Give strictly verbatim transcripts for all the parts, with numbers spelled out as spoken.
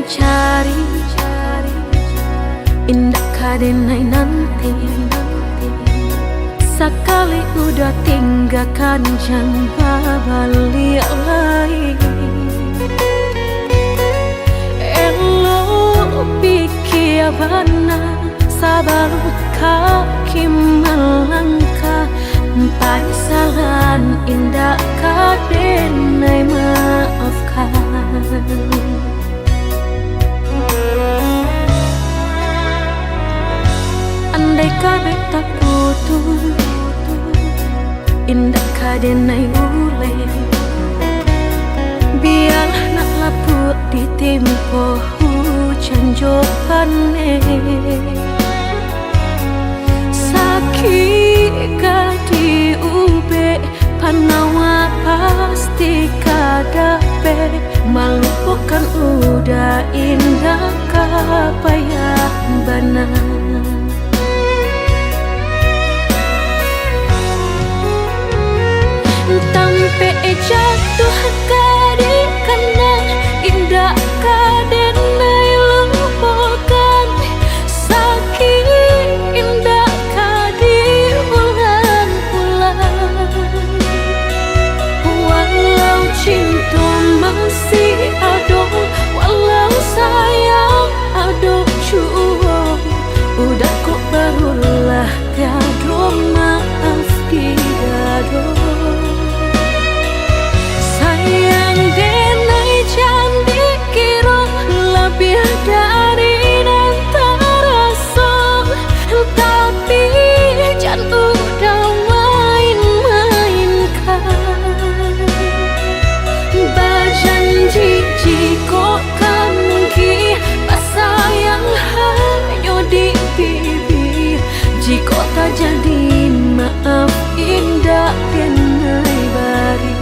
Cari, indak ka denai nanti. Sakali udah tinggakan, jan babaliak lai. Elok pikia bana sabalun kaki malangkah. Panyasalan indak ka denai maafkan. Andai kabek taputuih, indak ka denai uleh. Bialah nak lapuak ditimpo hujan jo paneh. Sakik ka diubek, panawa pasti ka dapek. Malupokan udah indak ka payah bana. Tampek jatuah ka dikanang, indak ka denai lupokan. Sakik indak ka diulang-ulang. Walau cinto masih ado, walau sayang ado juo, udah kok barulah tiado maaf di dado. Sayang denai jan dikiro labiah dari nan taraso, tapi jan udah main-mainkan. Bajanji jikok kanggih, basayang hanyo di bibia. Jikok tajadi maaf indak denai bari.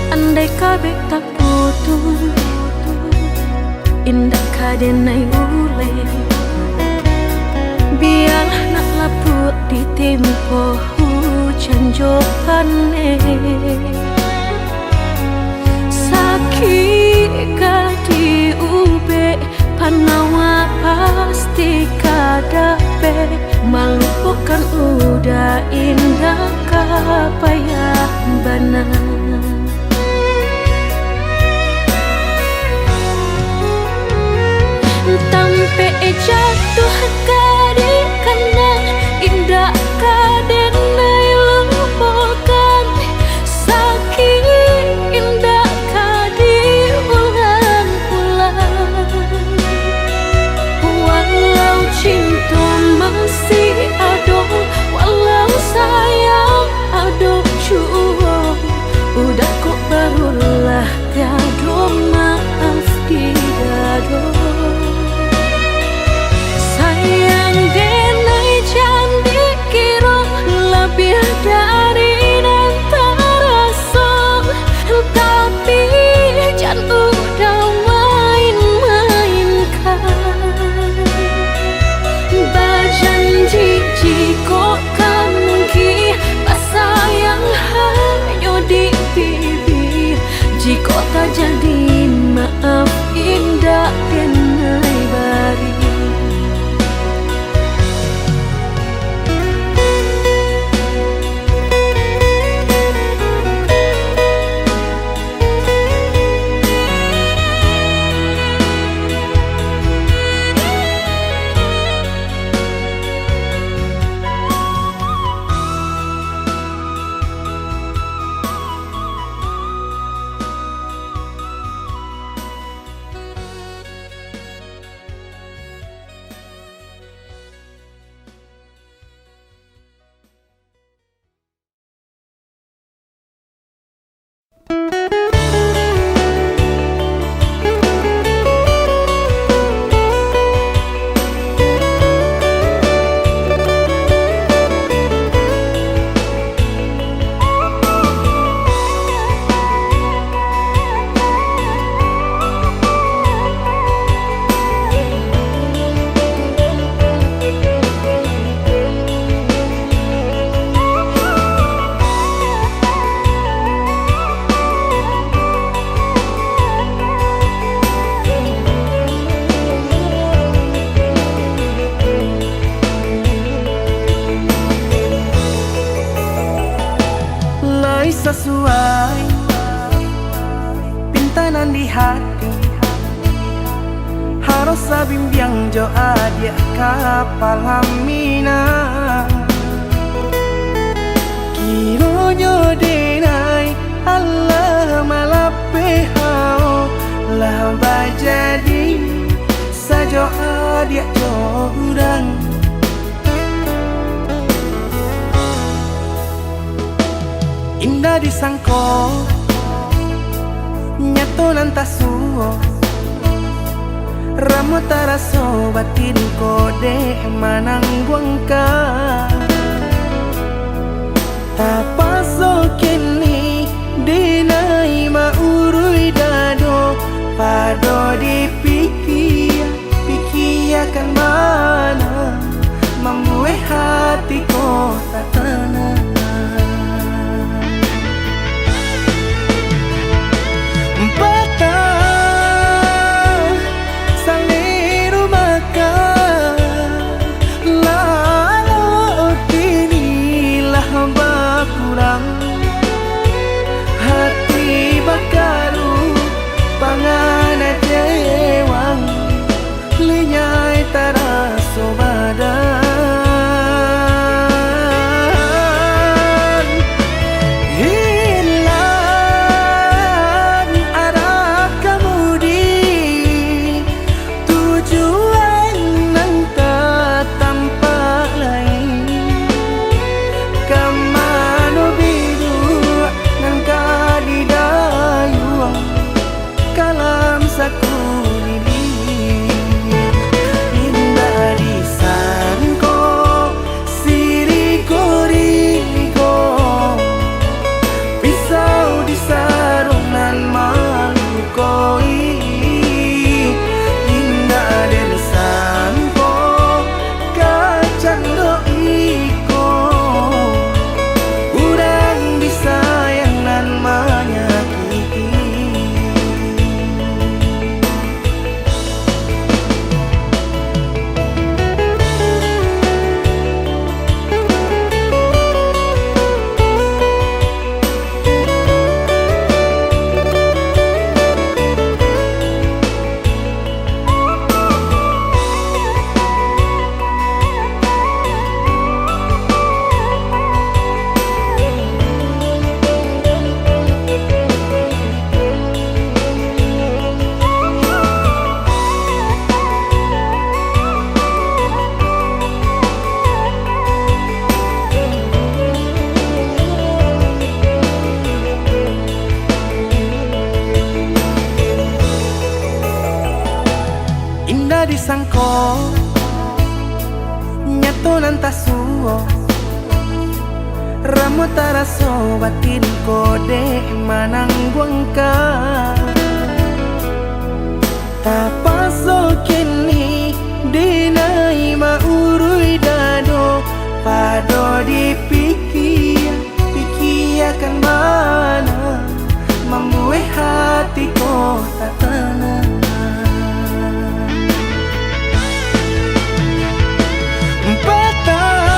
Andai kabek taputuih, indak ka denai uleh. Bialah nak lapuak ditimpo hujan jo paneh. Sakik ka diubek, panawa pasti ka dapek. Malupokan udah indak ka payah bana. Tampek jatuah ka dikanang, indak ka denai lupokan. Sakik indak ka diulang-ulang. Walau cinto masih ado, walau sayang ado juo, udah kok barulah tiado maaf di dado. Sayang ati. Harus sabimbiang jo adiak ka palamina. Kironyo denai Allah malapeh hao, lah bajadi sajo adiak jo urang. Indak disangko, nyato nan tasuo. Ramo taraso batin ko dek manangguangkan. Tapaso kini dinai ma-uruih dado, pado dipikia. Pikiakan bana, mambuek hati ko tak tanang. Patah salero makan, lalok kini lah bakurang. Hati bakaru, pangan kecewang. Linyai taraso badan. Hilang arah kamudi, tujuan nan tak tampak lai. Ka mano biduak nan ka didayuang? Kalam sakuliliang, indak disangko, siriko-riko, pisau di sarung nan malukoi, indak den sangko, kacang do iko, urang disayang nan manyakiti. Indak disangko, nyato nan tasuo. Ramo taraso batin ko dek manangguangkan. Tapaso kini dinai ma-uruih dado, pado dipikia. Pikiakan bana, mambuek hati ko tak tanang. Patah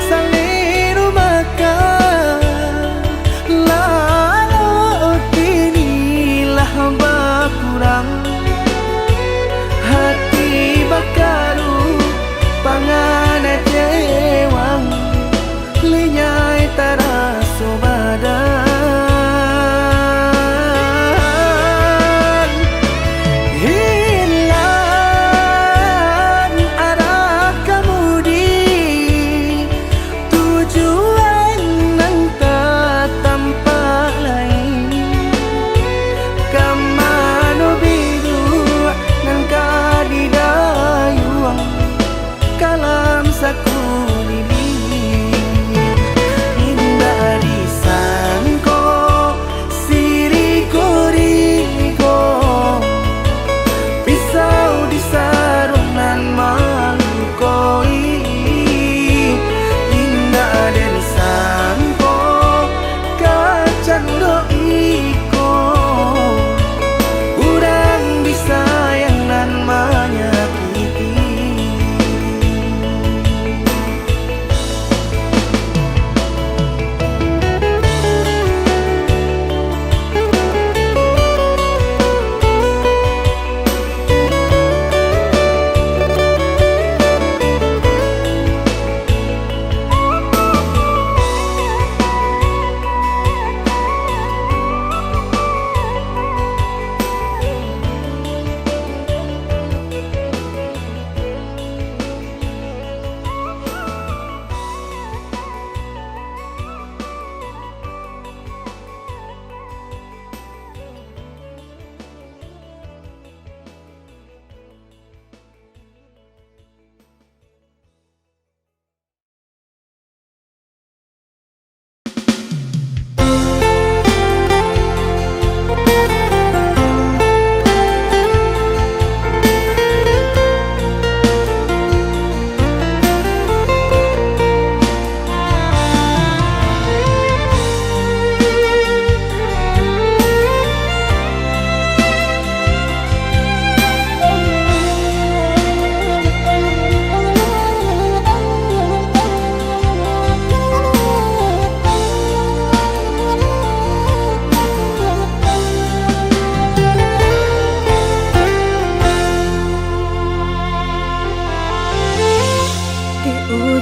salero makan, lalok kini lah bakurang.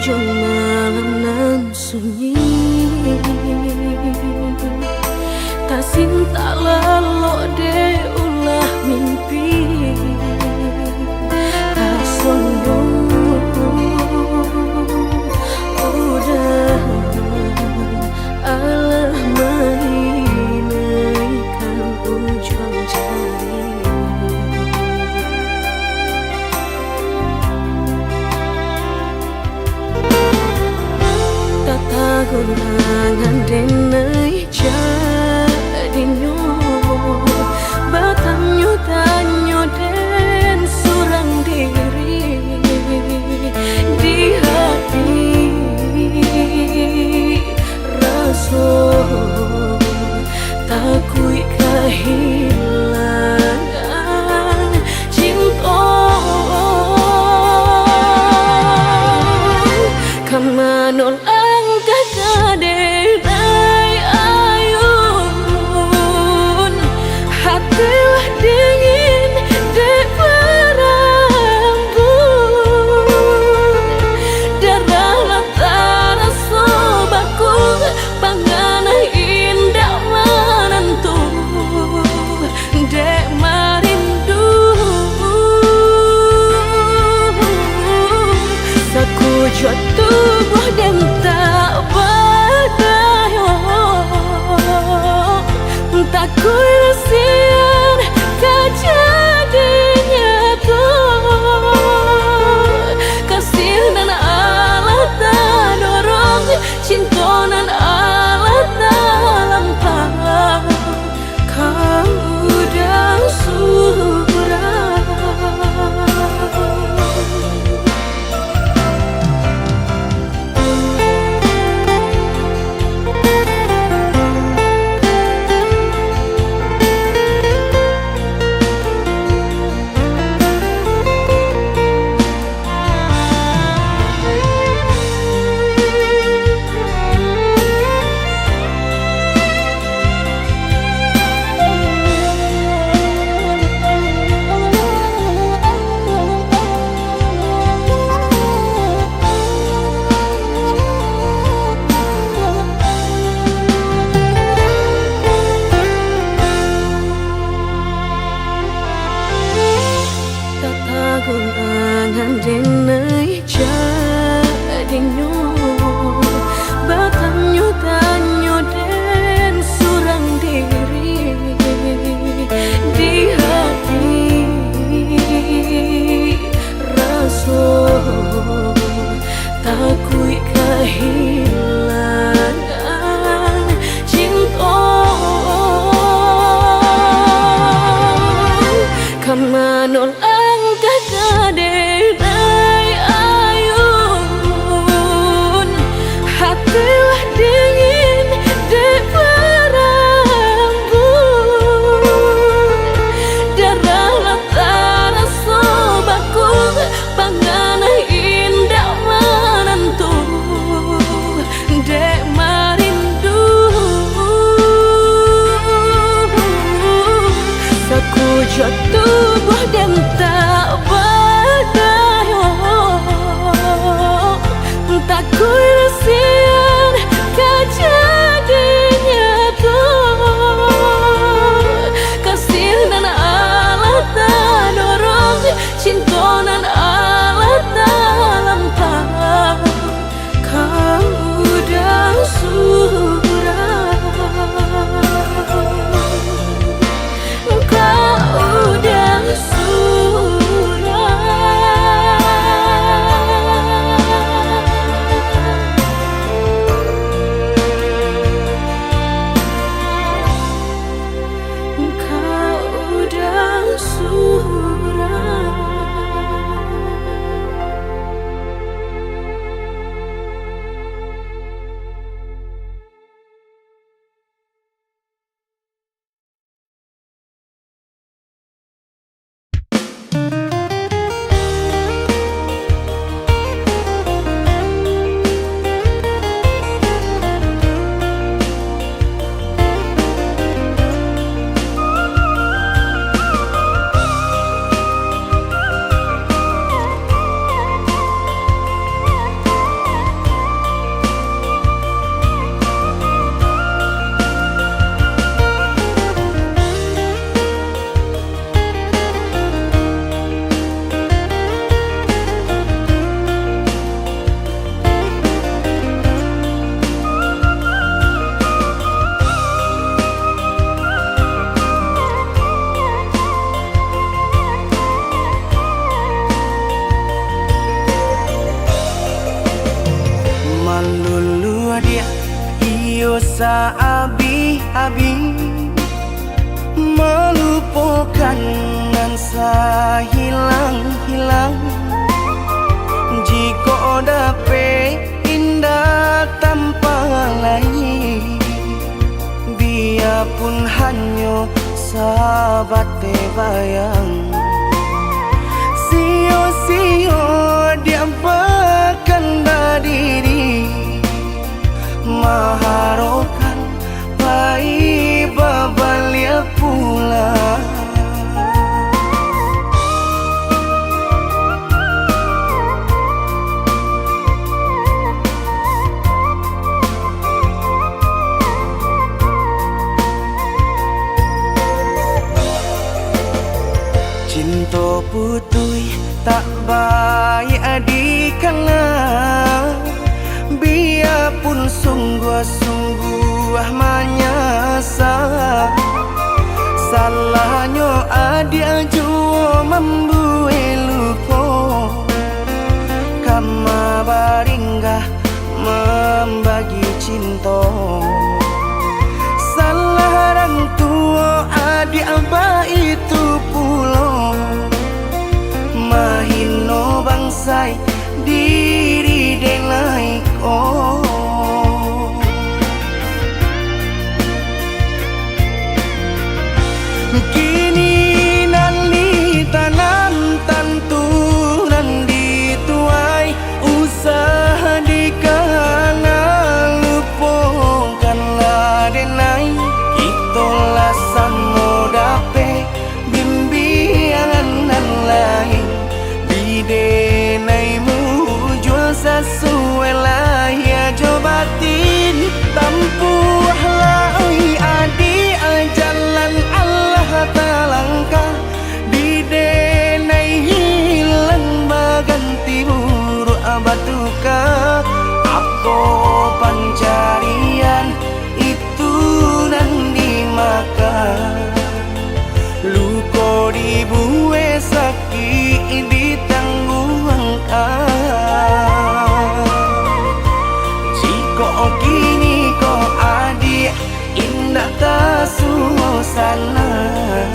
Ujuang malam nan sunyi, tasintak lalok dek ulah mimpi. Tasonyo udah alah mainaikan ujuang jari. Tatagulangan denai jadinyo, batanyo-tanyo den surang diri. Di hati raso takuik kahilangan cinto. Ka mano langkah ka denai ayun, hati lah dingin dek barambun. Darah lah taraso bakun, panganai indak manantu dek marindu. Sakujuak tubuah den tak badayo, takuik lah sian ka jadi nyato. Kasih nan alah tadorong, cinto nan alah talampau, ka udah surang. Tatagulangan denai jadinyo, batanyo-tanyo den surang diri. Di hati raso takuik kahilangan cinto. Ka mano langkah ka denai ayun, hati lah dingin dek barambun. Darah lah taraso bakun, panganai indak manantu dek marindu. Sakujuak tubuah den tak ba tak abih-abih, malupokan nan sahilang-hilang. Jikok dapek indak tampa lai, biapun hanyo sabateh bayang. Sio-sio diampakan badiri, maharokan pai babaliak pulang. Cinto putuih tak baiak dikana, biapun sungguah-sungguah manyasa. Salahnyo adiak juo mambuek luko, kama baringgah mambagi cinto. Salah rang tuo adiak baitu pulo, mahino bangsai diri denai ko. Kini nan ditanam tantu nan dituai, usah dikana, lupokanlah denai. Kito lah samo dapek bimbiangan nan lain, di denai mujua sasuai lahia jo batin. Tampuahlah oi adiak, jalan alah talangkah, di denai hilang baganti buruak batuka. Apo pancarian itu nan dimakan? Luko dibuek, sakik ditangguangkan. Jikok kini ko adiak indak tasuo sanak,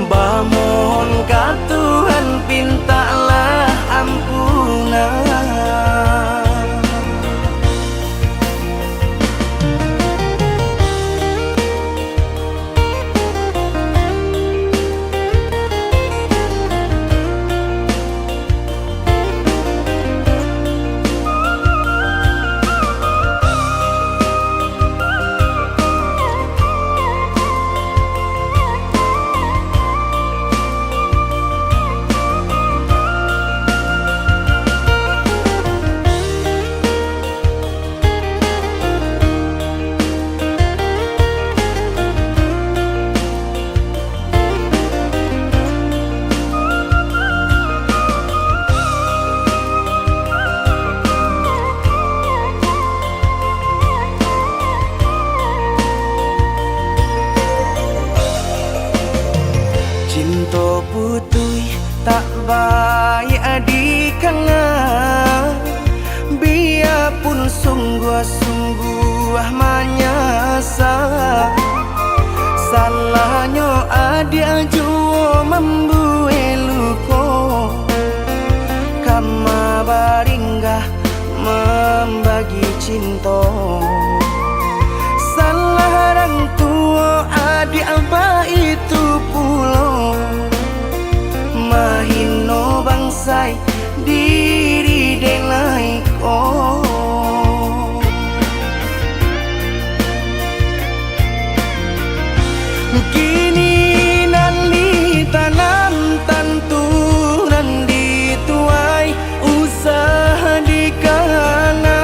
bamohon ka Tuhan pintaklah ampunan. Cinto putuih tak baiak dikana, biapun sungguah-sungguah manyasa. Salahnyo adiak juo mambuek luko, kama baringgah mambagi cinto. Salah rang tuo adiak baitu pulo, mahino bangsai diri denai ko. Kini nan ditanam tantu nan dituai, usah dikana,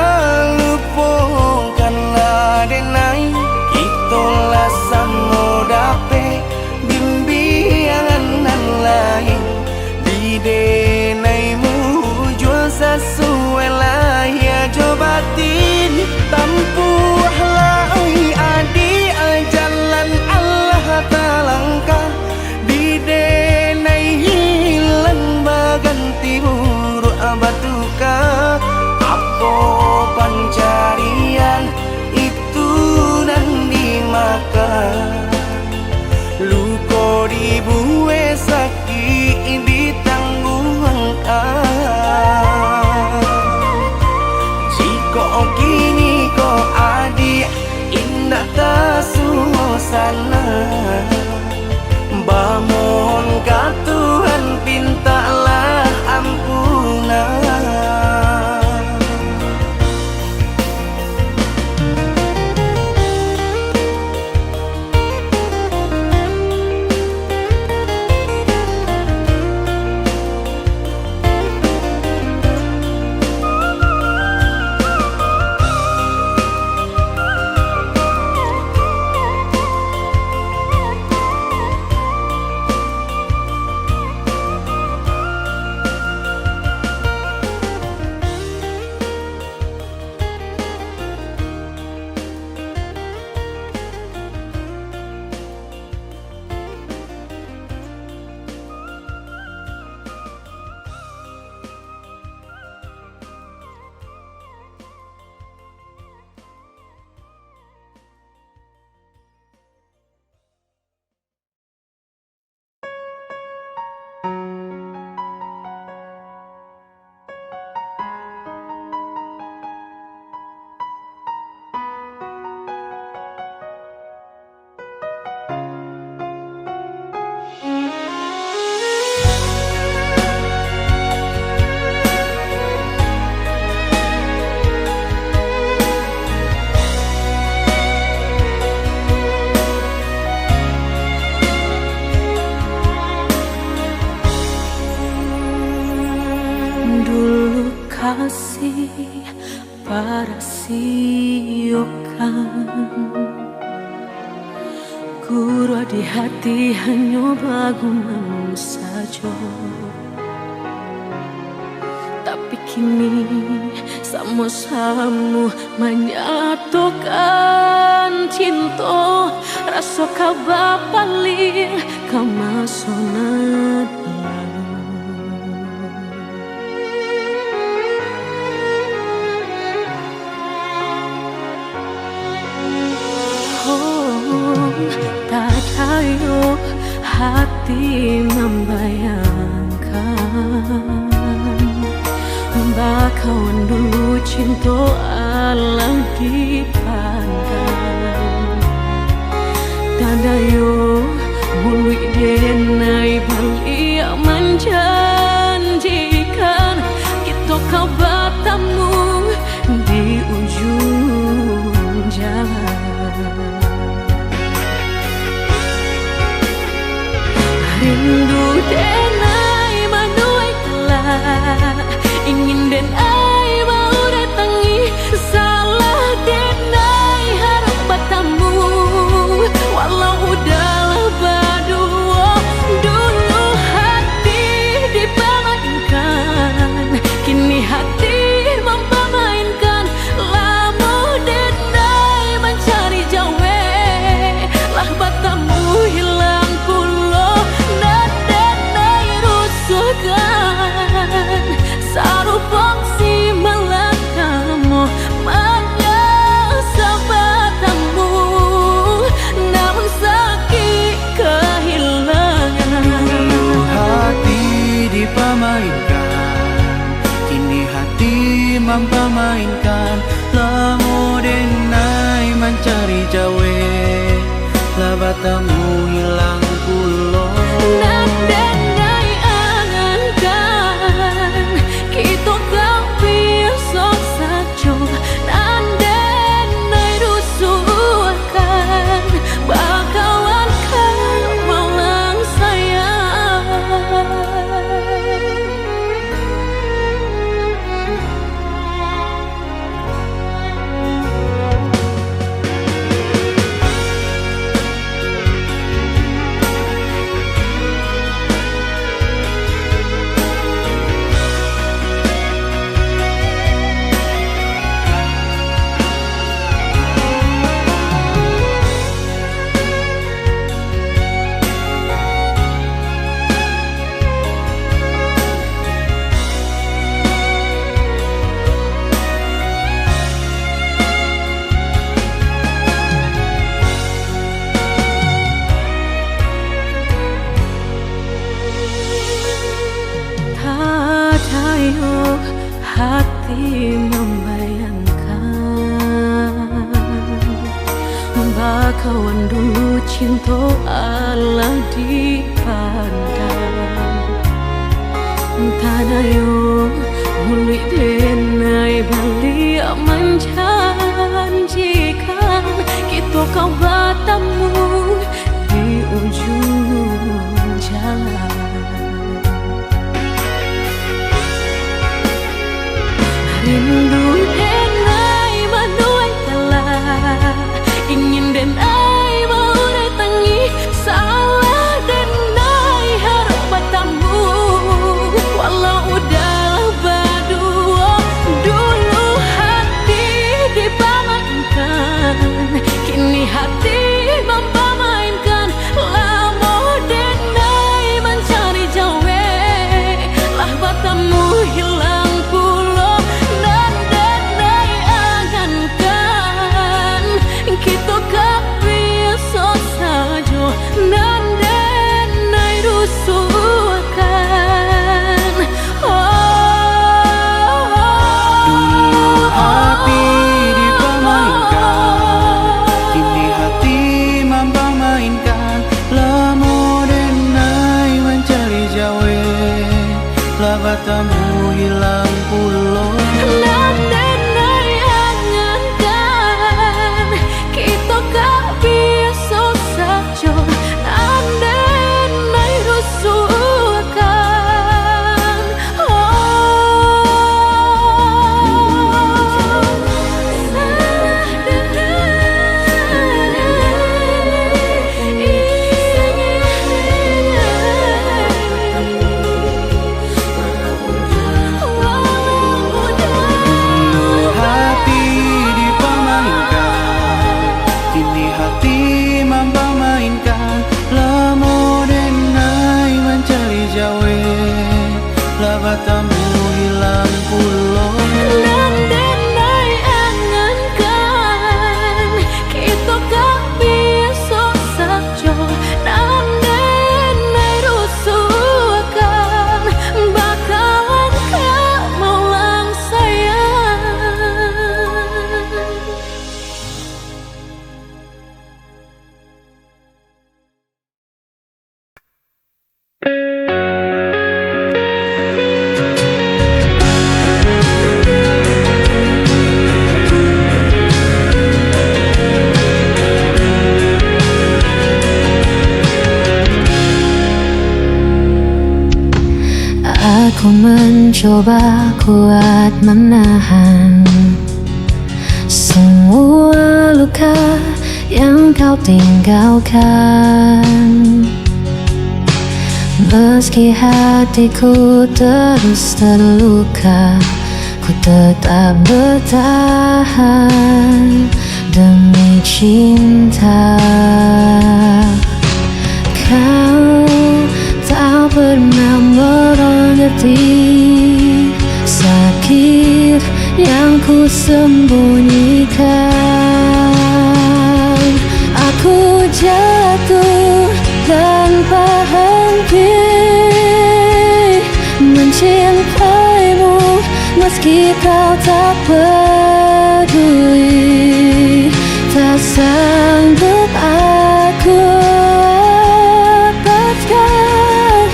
lupokanlah denai. Kito lah samo dapek bimbiangan nan lain, di denai mujua sasuai lahia jo batin. Tampuahlah oi adiak, jalan alah talangkah, di denai hilang baganti buruak batuka. Apo pancarian itu Kasih parasiokan, guruah di hati hanyo bagumam sajo. Tapi kini samo-samo manyatokan cinto, raso ka bapaliang ka maso nan lalu. Oh, tadayo hati mambayangkan, bakawan dulu cinto alah dipandang. Tadayo muluik denai baliak manjanjikan, kito ka batamu di ujuang jalan. Rindu denai manuai kala, ingin denai baurai tangih, salah denai harap batamu. Walau udah baduo, dulu hati dipamainkan, kini hati mampamainkan. Lamo denai mancari jawek, lah batamu hilang pulo. Nan denai rusuahkan, sarupo si malakamo, manyasah batamu, namun sakik kahilangan. Dulu hati dipamainkan, kini hati mampamainkan. Lamo denai mancari jawek, lah batamu hilang pulo. Nan denai angan-an, kito ka baiak sajo. Nan denai rusuahkan, bakawan ka malang sayang. Tadayo hati mambayangkan, bakawan dulu cinto alah dipandang. Tadayo muluik denai baliak manjanjikan, kito ka batamu di ujuang jalan. Rindu denai manuai kala, ingin denai baurai tangih, salah denai harap batamu. Walau udah baduo, dulu hati dipamainkan, kini hati mampamainkan. Lamo denai mancari jawek, lah batamu hilang pulo. Nan denai angan-an, kito ka baiak sajo. Nan denai rusuahkan, oh, dulu hati dipamainkan, kini hati mampamainkan. Lamo denai mancari jawek, lah batamu hilang pulo. Nan denai angan-an, kito ka baiak sajo. Nan denai rusuahkan, oh, Tamu hilang pulo. Nan denai angan-an, kito ka bisuak sajo. Nan denai rusuahkan, bakawan ka maulang sayang. Aku mencoba kuat menahan semua luka yang kau tinggalkan. Meski hatiku terus terluka, ku tetap bertahan demi cinta. Kau tak pernah mengerti sakit yang ku sembunyikan. Aku jatuh tanpa henti mencintaimu, meski kau tak peduli. Tak sanggup aku lepaskan,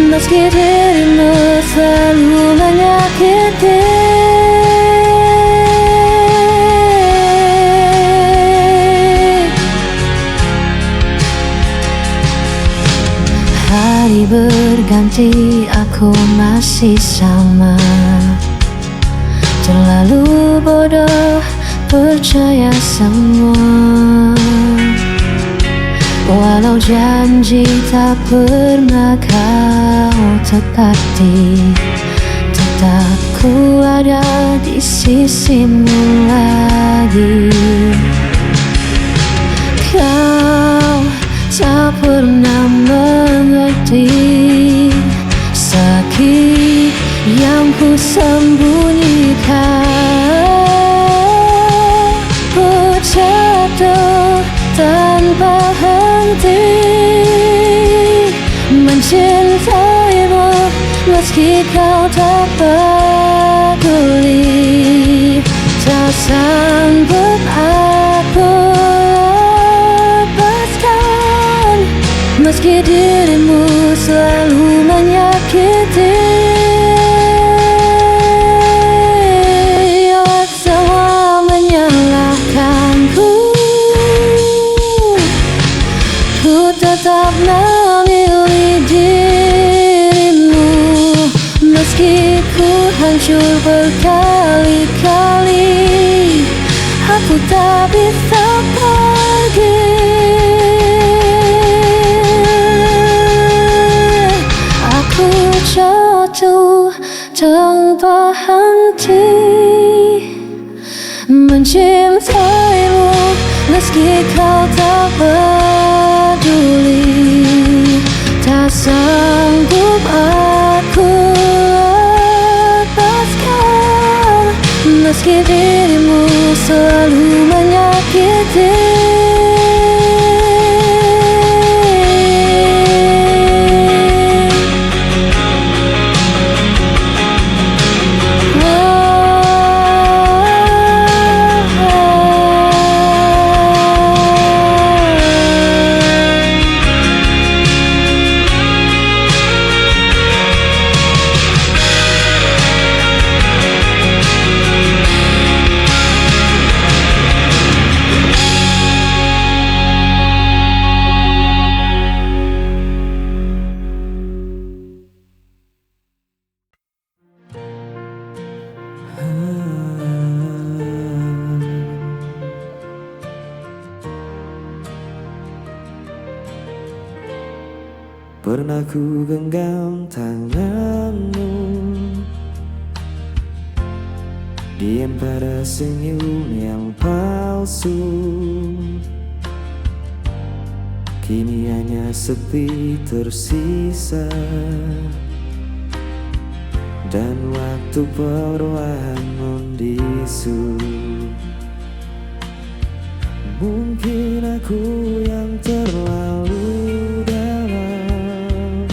meski dirimu selalu menyakiti. Hari berganti, aku masih sama. Terlalu bodoh percaya semua. Walau janji tak pernah kau tepati, tetap ku ada di sisimu lagi. Kau tak pernah mengerti sakit yang ku sembunyikan. Ku jatuh tanpa henti mencintaimu, meski kau tak peduli. Tak sanggup aku lepaskan, meski dirimu selalu menyakiti. Biarlah semua menyalahkanku, ku tetap memilih dirimu. Meski ku hancur berkali-kali, aku tak bisa pergi. Aku jatuh tanpa henti mencintaimu, meski kau tak peduli. Tak sanggup aku lepaskan, meski dirimu selalu menyakiti. Pernah ku genggam tanganmu, diam pada senyum yang palsu. Kini hanya sepi tersisa. Dan waktu perlahan membisu. Mungkin aku yang terlalu dalam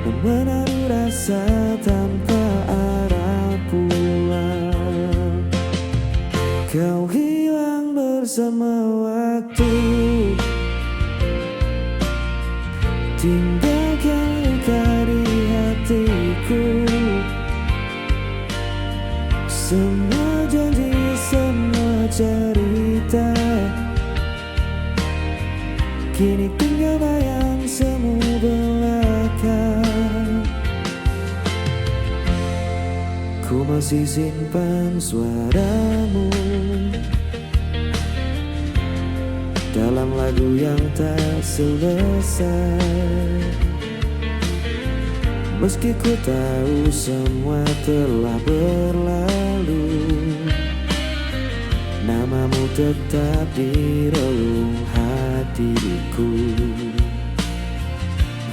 menaruh rasa tanpa arah pulang. Kau hilang bersama waktu, tinggalkan luka di hatiku. Semua janji, semua cerita, kini tinggal bayang semu belaka. Ku masih simpan suaramu dalam lagu yang tak selesai. Meski ku tahu semua telah berlalu, namamu tetap di relung hatiku.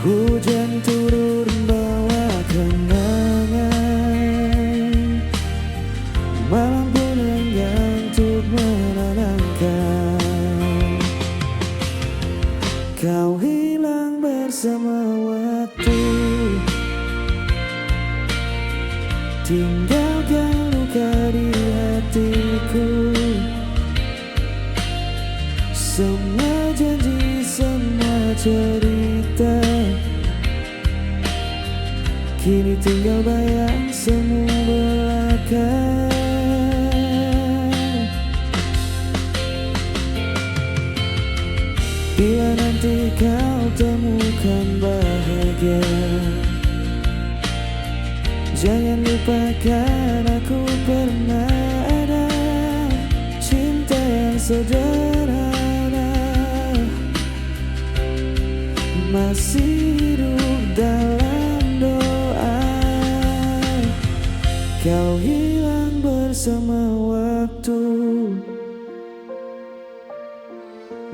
Hujan turun bawa kenangan, malam pun enggan untuk menenangkan. Kau hilang bersama waktu, tinggalkan luka di hatiku. Semua janji, semua cerita, kini tinggal bayang semu belaka. Bila nanti kau temukan bahagia, jangan lupakan aku pernah ada. Cinta yang sederhana masih hidup dalam doa. Kau hilang bersama waktu,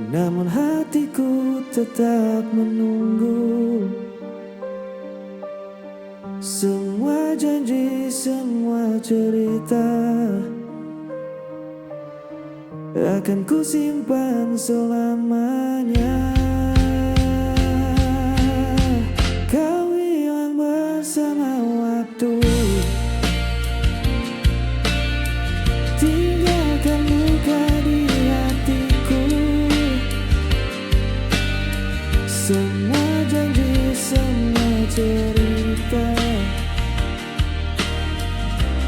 namun hatiku tetap menunggu. Semua janji, semua cerita akan ku simpan selamanya. Kau hilang bersama waktu, tinggalkan luka di hatiku. Semua janji, semua cerita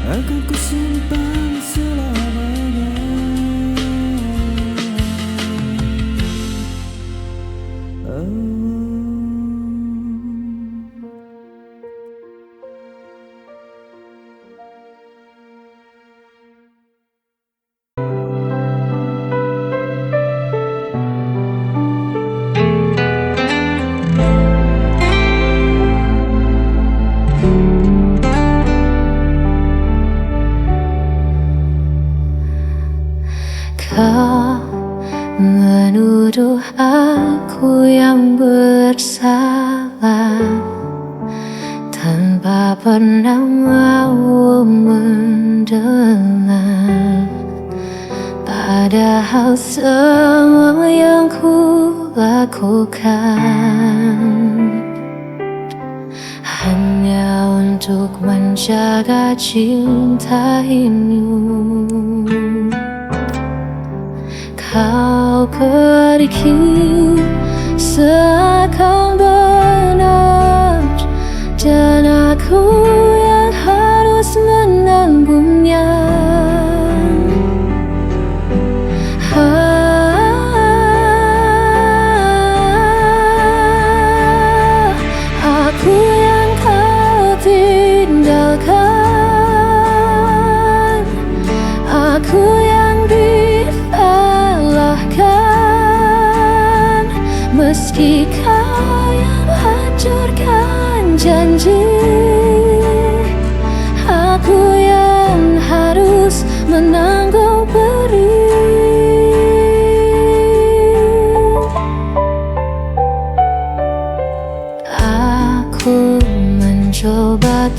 akan ku simpan selamanya. Oh. Kau menuduh aku yang bersalah, tanpa pernah mau mendengar. Padahal semua yang ku lakukan hanya untuk menjaga cinta ini. Kau pergi seakan benar, dan aku yang harus menanggungnya. Ah, aku yang kau tinggalkan, aku yang disalahkan, meski kau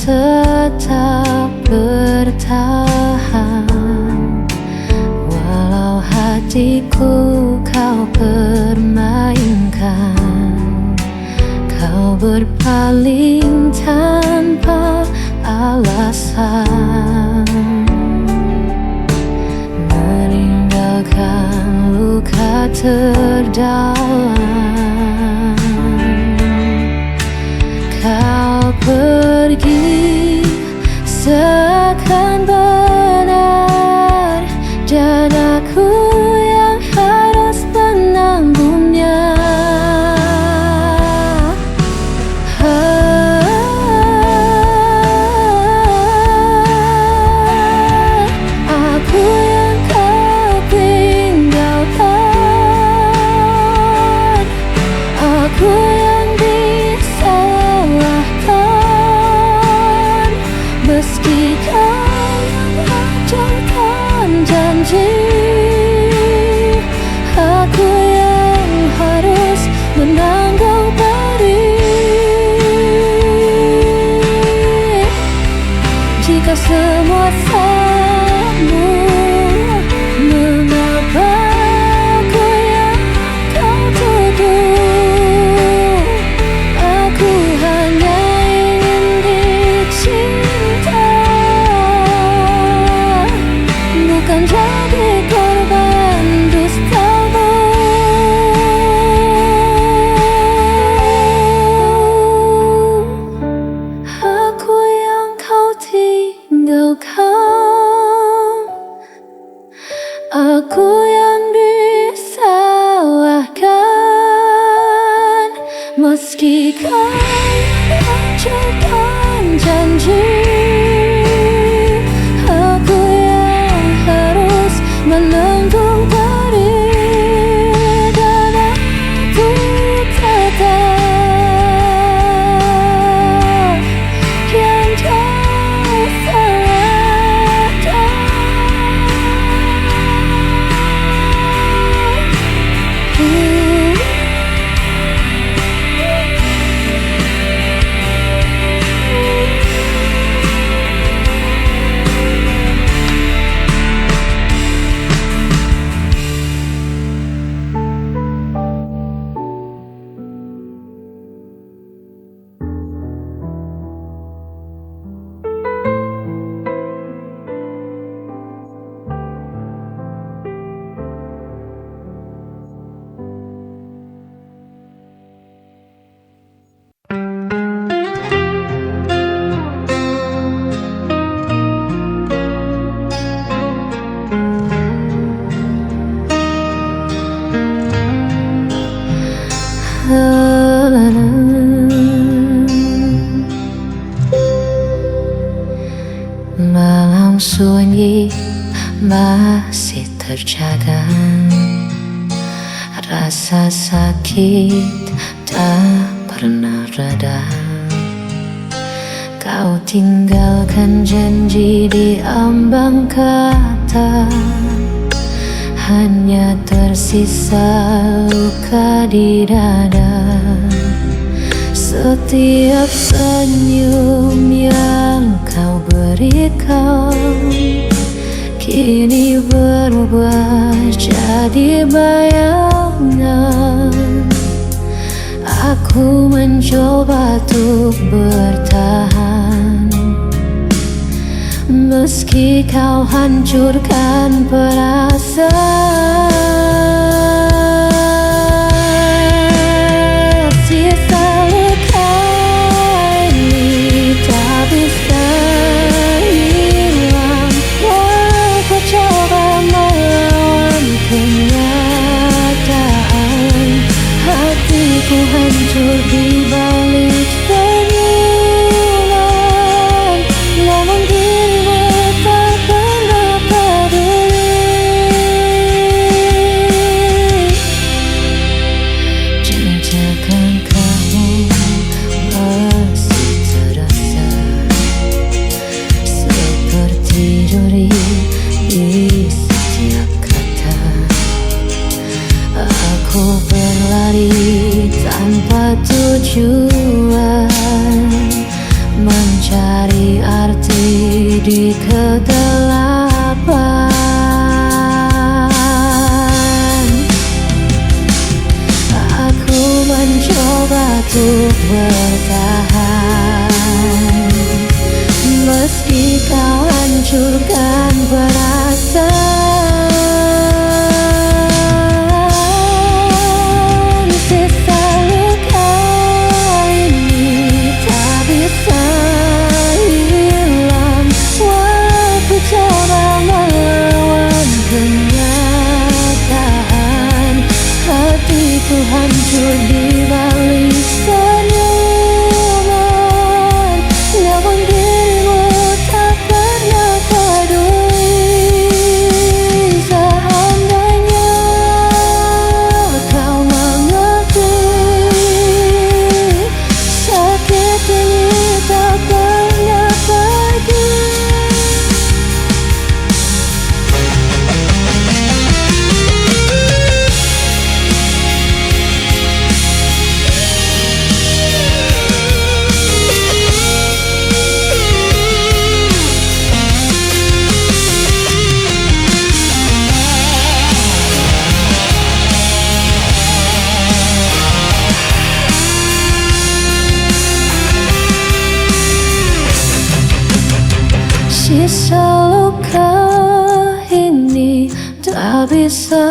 Tetap bertahan, walau hatiku kau permainkan, kau berpaling tanpa alasan, meninggalkan luka terdalam. Kau pergi seakan benar, dan aku yang harus menanggungnya. Aku yang kau tinggalkan, aku yang disalahkan, meski kau yang hancurkan janji. Aku yang harus menanggung pedih. Jika semua salahmu, mengapa aku yang kau tuduh? Aku hanya ingin dicinta, bukan jadi korban dustamu. Aku yang kau tinggalkan, aku yang disalahkan, meski kau yang hancurkan janji. Aku yang harus menanggung pedih, dan aku tetap yang kau salahkan. Malam sunyi masih terjaga, rasa sakit tak pernah reda. Kau tinggalkan janji di ambang kata, hanya tersisa luka di dada. Setiap senyum yang kau berikan kini berubah jadi bayangan. Aku mencoba untuk bertahan, meski kau hancurkan perasaan. Sisa luka ini tak bisa hilang, walau ku coba melawan kenyataan. Hatiku hancur di balik senyuman, namun dirimu tak pernah peduli. Cari arti di kegelapan. Aku mencoba untuk bertahan, meski kau hancurkan perasaan. Sisa luka ini tak bisa hilang. Walau ku coba melawan kenyataan, hatiku hancur di balik senyuman. Namun dirimu tak pernah peduli. Seandainya kau mengerti, sakit ini tak pernah pergi. Sisa luka ini tak bisa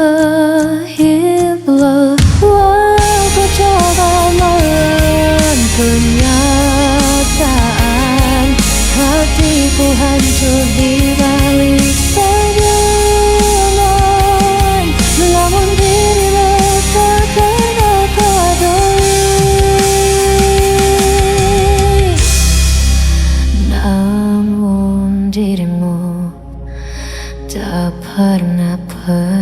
hilang. Walau ku coba melawan kenyataan, hatiku hancur di balik senyuman. Namun dirimu tak pernah peduli. Namun dirimu tak pernah peduli.